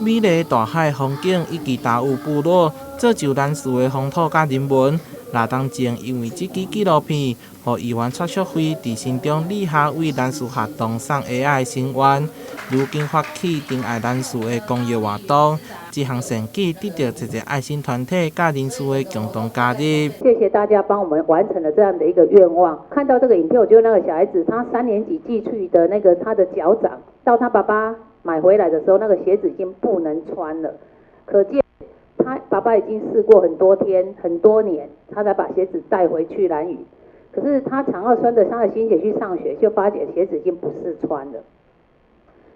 美麗大海風景以及達悟部落，造就蘭嶼的風土佮人文。蚋當前因為這支紀錄片，予議員蔡淑慧佇心中立下為蘭嶼學童送鞋仔的心願。如今發起珍愛蘭嶼的公益活動，這項善舉得到濟濟愛心團體佮人士的共同加入。謝謝大家幫我們完成了這樣的一個願望。看到這個影片，我覺得那個小孩子，他三年級寄去的那個他的腳掌，到他爸爸買回來的時候，那個鞋子已經不能穿了，可見他爸爸已經試過很多天、很多年，他才把鞋子帶回去蘭嶼。可是他常要穿着他的新鞋去上學，就發覺鞋子已經不適穿了。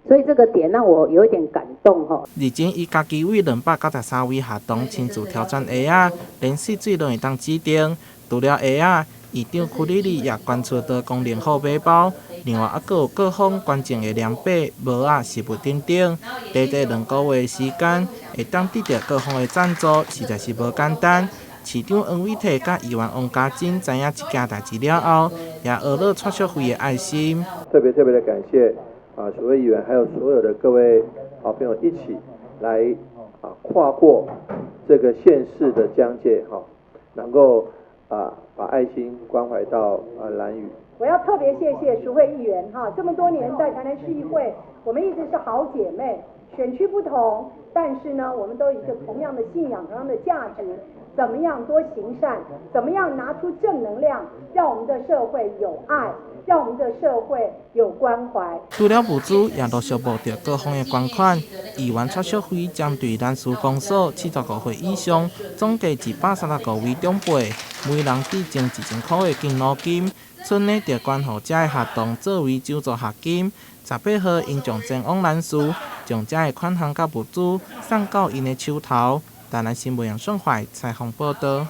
所以這個點讓我有一點感動吼。日前，伊家己為293位學童親自挑選鞋仔，連矽水攏會當指定。除了鞋仔，議長屈里里也捐出多功能好馬包，另外猶閣有各方捐贈的涼被、帽仔、食物等等。短短2個月時間，會當得著各方的贊助，實在是無簡單。市長黃偉哲佮議員王家珍知影這件代誌了後，也呵咾蔡淑慧的愛心。特別特別的感謝啊，所有議員還有所有的各位好朋友一起來啊，跨過這個縣市的疆界哈，能夠啊把愛心關懷到啊蘭嶼。我要特別謝謝淑慧議員哈，這麼多年在台南市議會，我們一直是好姐妹，選區不同，但是呢，我們都有一個同樣的信仰，同樣的價值。怎麼樣多行善？怎麼樣拿出正能量，讓我們的社會有愛，讓我們的社會有關懷。除了物資，也陸續募著各方的捐款。議員蔡淑慧針對蘭嶼公所75歲以上，總計135位長輩，每人致贈1000箍的敬老金。村內著捐予遮的學童作為獎助學金。18號，𪜶將前往蘭嶼，將遮的款項佮物資送到𪜶的手頭。台南新聞楊順懷採訪報導。